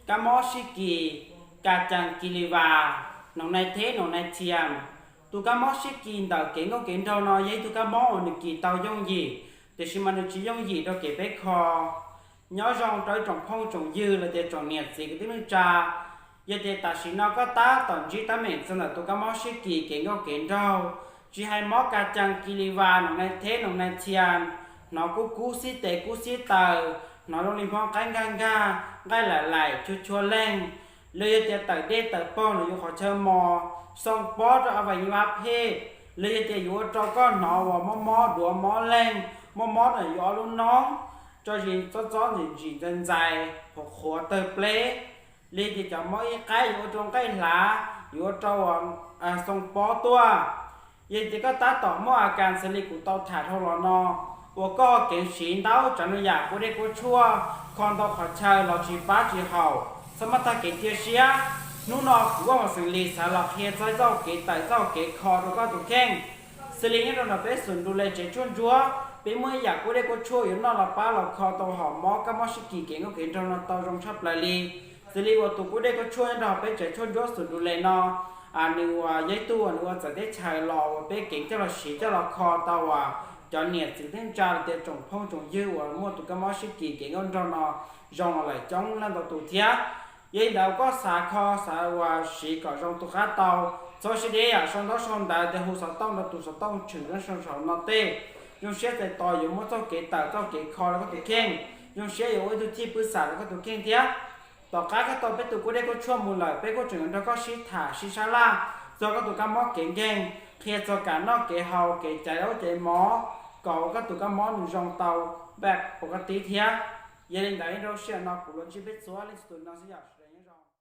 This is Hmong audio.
Kab mob sib kis, ka cees kis li vas, noog nai theb noog nai thiam. Tus kab mob sib kis ntawm kev nkauj kev nraug no yog ib tug kab mob uas nws kis tau yooj yim, tiam sis mas nws tsis yooj yim rau kev peb kho. Nyob zoo rau ib tsoom phooj tsoom ywg los tias tsoom niam txiv kwv tij neej tsa, yog tias tam sim no koj tab tom ntsib teeb meem txog ntawm tus kab mob sib kis kev nkauj kev nraug, tsis hais mob ka cees kis li vas, noog nai theb noog nai thiam, hnov kub kub xib tes kub xib taw, hnov zoo li mob nqaij nkag nkag, nqaij laim laim chua chua leeg, los yog tias tawm dej tawm pog los yuav qhov chaw mos, xoo pob rau a vais yij vab phej, los yog tias yuav ua rau koj hnov uas mob mob duav mob leeg, mob mob ntawm yus ob lub noob, tso zis txob txob ntsim ntxais ntxais, qhuav qhuav tawg pleb, los yog tias cov mob ib qaib yuav ua rau nqaij hlav, yuav ua rau xoo pob tuaj. Yog tias koj tab tom muaj a kas xws li kuv tau tham dhau los no, uas koj keev siv ntau tsav ntau yam kuab dej kuab tshuaj, kho ntau qhov chaw los tsis pab tsis haum, txhob muab tag kev cia siab. Hnub no kuv Vaj Mos Xeem Lis xav los qhia txog txoj kev tawm txoj kev kho rau koj tus kheej. Xws li nyob rau ntawm peb xum du le tsev tshuaj ntsuab, peb muaj ib yam kuab dej kuab tshuaj yuav noj los pab los kho tau hom mob kab mob sib kis kev nkauj kev nraug no tau zoo tshaj plaws li. Xws li uas tus kuab dej kuab tshuaj nyob rau peb tsev tshuaj ntsuab xum du le no, nws uas yog ib tug uas nws ua txawv teb chaws los uas peb keev coj los siv coj los kho tau uas cov niam txiv neej tsa los tias tsoom phooj tsoom ywg uas muaj tus kab mob sib kis kev nkauj nraug no zoo los lawm coob leej ntau tus thiab. Yog li ntawd koj xav kho xav uas siv kom zoo tus qab tau, txhob siab deb yam sau ntaub sau ntawv tias hu xov tooj rau tus xov tooj tshwm nyob saum no tej. Zoo siab txais tos yuav muab txoj kev tawm txoj kev kho rau koj tus kheej, zoo siab yuav ua ib tug thij pwj xam rau koj tus kheej thiab. Tom qab koj tau peb tus kuab dej kuab tshuaj mus lawm, peb kuj tseem yuav nrog koj sib tham sib sab laj txog koj tus kab mob kev nkeeg, qhia txog kev noj kev haus, kev caiv zaub caiv mov, kom ua koj tus kab mob nws zoo tau npaum koj tib thiab. Yog li ntawd, nyob rau sij hawm no kuv los ntsib peb txhua leej txhua tus no xwb, yam sawv daws nyob zoo.